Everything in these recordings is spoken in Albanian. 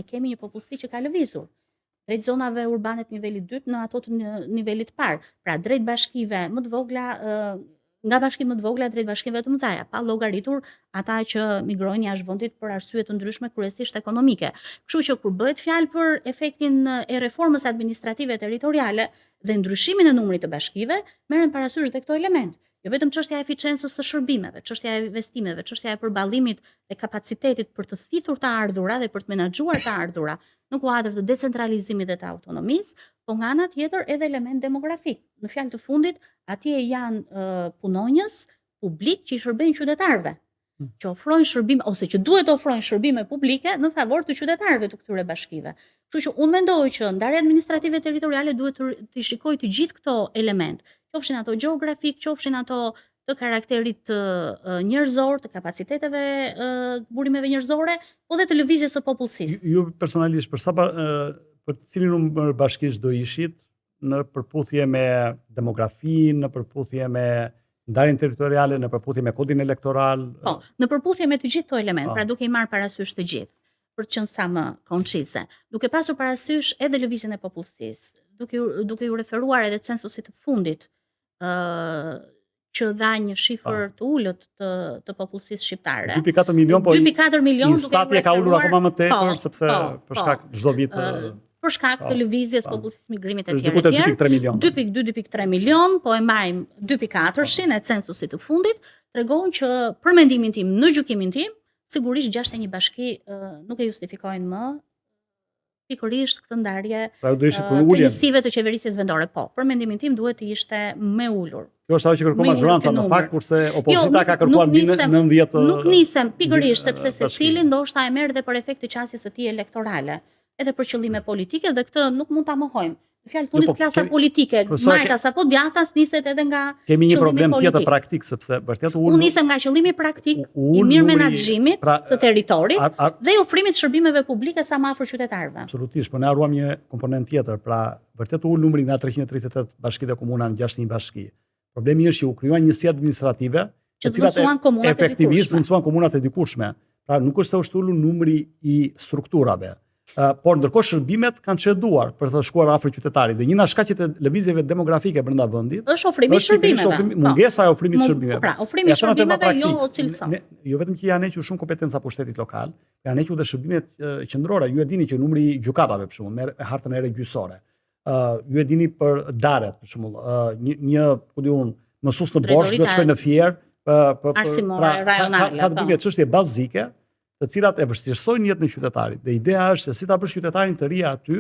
Ne kemi një popullsi që ka lëvizur drejt zonave urbane të nivelit të dytë në ato të nivelit të parë, pra drejt bashkive më të vogla nga bashkitë më të vogla drejt bashkive të mëdha, pa llogaritur ata që migrojnë jashtë vendit për arsye të ndryshme, kryesisht ekonomike. Kështu që kur bëhet fjalë për efektin e reformës administrative territoriale dhe ndryshimin e numrit të bashkive, merren parasysh dhe këto elemente. Jo vetëm çështja e eficiencës së shërbimeve, çështja e investimeve, çështja e përballimit dhe kapacitetit për të thithur të ardhura dhe për të menaxhuar të ardhura në kuadër të decentralizimit dhe të autonomisë, po nga ana tjetër edhe element demografik. Në fjalë të fundit, atje janë uh, punonjës publik që i shërbejnë qytetarëve, hmm. që ofrojnë shërbime ose që duhet të ofrojnë shërbime publike në favor të qytetarëve të këtyre bashkive. Kështu që unë mendoj që ndarja administrative territoriale duhet të, të shikojë të gjithë këto elementë, qofshin ato gjeografik, qofshin ato të karakterit njerëzor, të kapaciteteve burimeve njerëzore, po dhe të lëvizjes së popullsisë. Ju, ju personalisht për sa për cilin numër bashkish do ishit në përputhje me demografinë, në përputhje me ndarjen territoriale, në përputhje me kodin elektoral? Po, në përputhje me të gjithë këto elementë, pra duke i marrë parasysh të gjithë për të qenë sa më koncize, duke pasur parasysh edhe lëvizjen e popullsisë, duke duke iu referuar edhe censusit të fundit, ë që dha një shifër po. të ulët të të popullsisë shqiptare. 2.4 milion, po 2.4 milion duke i ka ulur akoma më tepër po, sepse po, për po. shkak çdo vit për shkak të lëvizjes po, popullsisë migrimit etj etj. 2.3 milion. 2.2 2.3 milion, po e mbajmë 2.4-shin e censusit të fundit, tregon që për mendimin tim, në gjykimin tim, sigurisht 61 bashki nuk e justifikojnë më pikërisht këtë ndarje pra, do ishte për uljen. të njësive të qeverisjes vendore. Po, për mendimin tim duhet të ishte më ulur. Kjo është ajo që kërkon mazhoranca në fakt, kurse jo, opozita jo, ka kërkuar mbi 90 Nuk nisem pikërisht sepse secili ndoshta e merr dhe për efekt të qasjes së tij elektorale, edhe për qëllime politike dhe këtë nuk mund ta mohojmë. Në fjalë fundit po, klasa kemi, politike, majtas apo djathtas niset edhe nga Kemi një problem tjetër praktik sepse vërtet u Unë nisem nga qëllimi praktik i mirë menaxhimit pra, të territorit a, a, dhe ofrimit të shërbimeve publike sa më afër qytetarëve. Absolutisht, po ne harruam një komponent tjetër, pra vërtet u ul numri nga 338 bashki dhe komuna në 61 bashki. Problemi është që u krijuan njësi administrative që zëvendësuan komunat e dikurshme. Efektivisht zëvendësuan komunat e dikurshme. Pra nuk është se është ulur numri i strukturave. Uh, por ndërkohë shërbimet kanë çeduar për të shkuar afër qytetarit dhe një nga shkaqet e lëvizjeve demografike brenda vendit është ofrimi i shërbimeve. Ofrimi, po. mungesa e ofrimit të shërbimeve. Pra, ofrimi i shërbimeve jo cilësor. Jo vetëm që janë hequr shumë kompetenca pushtetit lokal, janë hequr dhe shërbimet qendrore. Ju e dini që numri i gjykatave për shembull, me hartën e re gjyqësore, uh, ju e dini për daret, për shembull, uh, një një, ku di unë, mësues në Borsh duhet të shkojë në Fier, për për arsimore pra, rajonale. Ka, ka të bëjë me po. çështje bazike, të cilat e vështirësojnë jetën e qytetarit. Dhe ideja është se si ta bësh qytetarin të rrijë aty,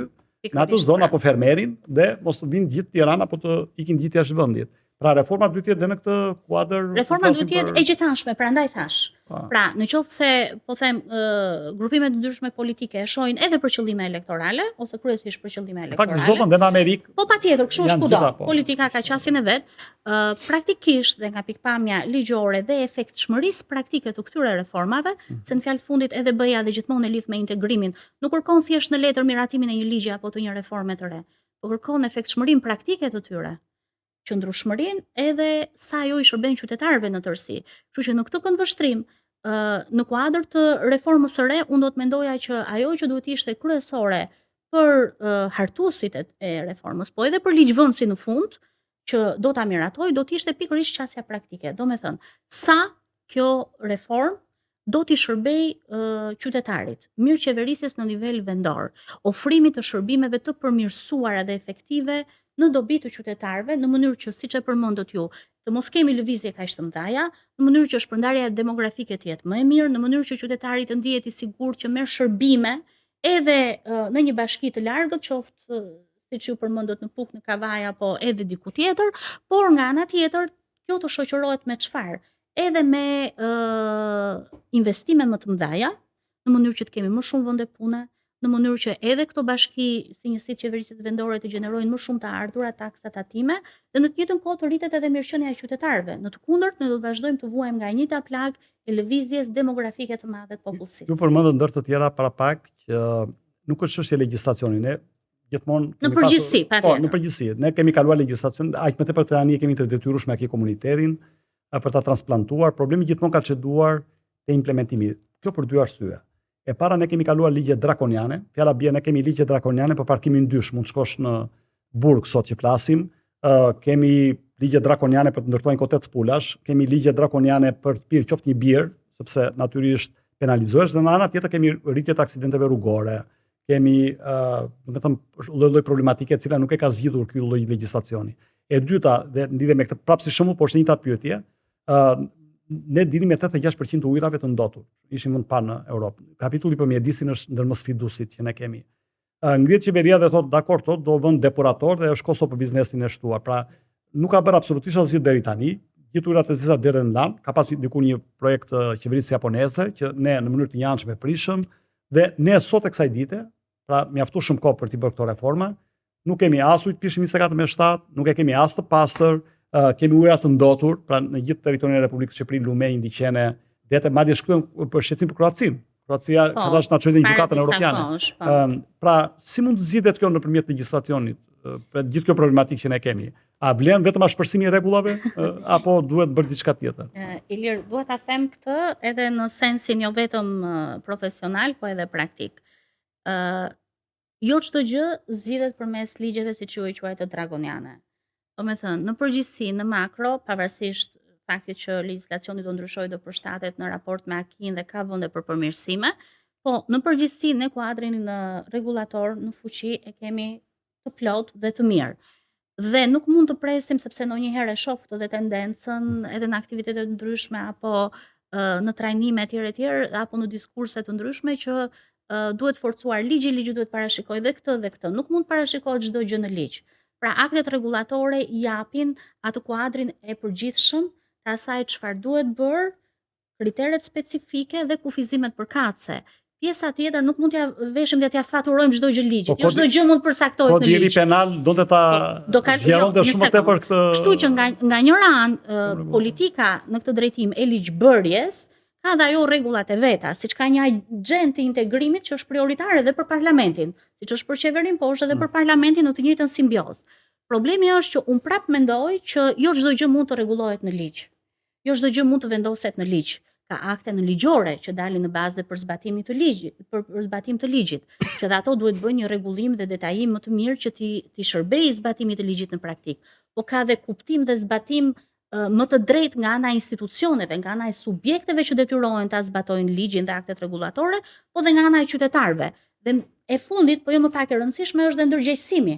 në atë zonë pra. apo fermerin dhe mos të vinë gjithë Tiranë apo të ikin gjithë jashtë vendit. Pra reforma duhet të jetë dhe në këtë kuadër. Reforma duhet të jetë e gjithanshme, prandaj thashë. Po. Pra, në qoftë se po them grupime të ndryshme politike e shohin edhe për qëllime elektorale ose kryesisht për qëllime elektorale. Në fakt, çdo vend dhe në Amerikë. Po patjetër, kështu është kudo. Po. Politika ka qasjen e vet. Ë praktikisht dhe nga pikëpamja ligjore dhe efektshmërisë praktike të këtyre reformave, mm. se në fjalë të fundit edhe BE-ja dhe gjithmonë e lidh me integrimin, nuk kërkon thjesht në letër miratimin e një ligji apo të një reforme të re, po kërkon efektshmërinë praktike të tyre. qëndrueshmërinë edhe sa ajo i shërben qytetarëve në tërësi. Kështu që në këtë këndvështrim, ë në kuadër të reformës së re, unë do të mendoja që ajo që duhet të ishte kryesore për uh, hartuesit e, e reformës, po edhe për ligjvënësin në fund, që do ta miratojë, do të ishte pikërisht qasja praktike. Domethënë, sa kjo reformë do t'i shërbejë qytetarit, mirëqeverisjes në nivel vendor, ofrimit të shërbimeve të përmirësuara dhe efektive në dobi të qytetarëve, në mënyrë që, siç e përmendët ju, të mos kemi lëvizje kaq të mëdha, në mënyrë që shpërndarja demografike të jetë më e mirë, në mënyrë që qytetari të ndihet i sigurt që merr shërbime edhe në një bashki të largët, qoftë siç ju përmendët në Pukë, në Kavajë apo edhe diku tjetër, por nga ana tjetër kjo të shoqërohet me çfarë? Edhe me ë investime më të mëdha, në mënyrë që të kemi më shumë vende pune, në mënyrë që edhe këto bashki si njësi të qeverisjes vendore të gjenerojnë më shumë të ardhura, taksa, tatime dhe në të njëjtën kohë të rritet edhe mirëqenia e qytetarëve. Në të kundërt, ne do të vazhdojmë të vuajmë nga e njëjta plagë e lëvizjes demografike të madhe të popullsisë. Ju përmendët ndër të tjera para pak që nuk është çështje legjislacioni, ne gjithmonë në përgjithësi, patjetër. Po, në përgjithësi, ne kemi kaluar legjislacion, aq më tepër tani e kemi të detyrueshme acquis communautaire-in për ta transplantuar, problemi gjithmonë ka çeduar te implementimi. Kjo për dy arsye. E para ne kemi kaluar ligje drakoniane, fjala bie ne kemi ligje drakoniane për parkimin dysh, mund të shkosh në burg sot që flasim, uh, kemi ligje drakoniane për të ndërtuar një kotec pulash, kemi ligje drakoniane për të pirë qoftë një birrë, sepse natyrisht penalizohesh dhe në ana tjetër kemi rritje të aksidenteve rrugore, kemi, uh, do të thënë, lloj-lloj problematike e cila nuk e ka zgjidhur ky lloj legjislacioni. E dyta, dhe në lidhje me këtë prapë si shembull, por është e njëjta pyetje, ë uh, ne dilim me 86% të ujërave të ndotur. Ishim vend parë në Europë. Kapitulli për mjedisin është ndër më sfiduesit që ne kemi. Uh, ngrihet qeveria dhe thotë dakord, thotë do vënë depurator dhe është kosto për biznesin e shtuar. Pra, nuk ka bërë absolutisht asgjë deri tani. Gjithë ujërat e zeza derdhen në Lanë. Ka pas diku një projekt qeverisë japoneze që ne në mënyrë të njëanshme prishëm dhe ne sot e kësaj dite, pra mjaftueshëm kohë për t'i bërë këto reforma, nuk kemi as ujë të pijshëm 24 me 7, nuk e kemi as të pastër, uh, kemi ujëra të ndotur, pra në gjithë territorin e Republikës së Shqipërisë, lumenj, liqene, dete, madje shkruan për shqetësim për Kroacinë. Kroacia po, ka dashur ta çojë në gjykatën europiane. Po. Ëm, pra, si mund të zgjidhet kjo nëpërmjet legjislacionit? Pra gjithë kjo problematikë që ne kemi. A vlen vetëm ashpërsimi i rregullave apo duhet bërë diçka tjetër? Ilir, dua ta them këtë edhe në sensin jo vetëm profesional, po edhe praktik. Ë Jo çdo gjë zgjidhet përmes ligjeve siç ju e quajtët drakoniane. Domethënë, në përgjithësi, në makro, pavarësisht faktit që legjislacioni do ndryshojë, do përshtatet në raport me acquis-në dhe ka vende për përmirësime, po në përgjithësi ne kuadrin në rregullator në fuqi e kemi të plotë dhe të mirë. Dhe nuk mund të presim sepse ndonjëherë e shoh këtë dhe tendencën edhe në aktivitete të ndryshme apo në trajnime etj etj apo në diskurse të ndryshme që duhet forcuar ligji, ligji duhet parashikojë dhe këtë dhe këtë. Nuk mund të parashikohet çdo gjë në ligj. Pra aktet rregullatore japin atë kuadrin e përgjithshëm të asaj çfarë duhet bërë kriteret specifike dhe kufizimet përkatëse. Pjesa tjetër nuk mund t'ja veshim dhe t'ja faturojmë çdo gjë ligjit. Po, jo çdo gjë mund të përcaktohet në ligj. Kodi i ri penal donte ta po, do ka, zgjeronte jo, shumë më tepër këtë. Kështu që nga nga njëra anë politika në këtë drejtim e ligjbërjes ka dhe ajo rregullat e veta, siç ka një agjendë të integrimit që është prioritare edhe për parlamentin, siç është për qeverinë, po është edhe mm. për parlamentin në të njëjtën simbiozë. Problemi është që unë prap mendoj që jo çdo gjë mund të rregullohet në ligj. Jo çdo gjë mund të vendoset në ligj. Ka akte nënligjore që dalin në bazë dhe për zbatimit të ligjit, për, për zbatim të ligjit, që dhe ato duhet bëjnë një rregullim dhe detajim më të mirë që t'i t'i shërbejë zbatimit të ligjit në praktikë. Po ka dhe kuptim dhe zbatim më të drejtë nga ana e institucioneve, nga ana e subjekteve që detyrohen ta zbatojnë ligjin dhe aktet rregullatore, po dhe nga ana e qytetarëve. Dhe e fundit, po jo më pak e rëndësishme, është dhe ndërgjegjësimi.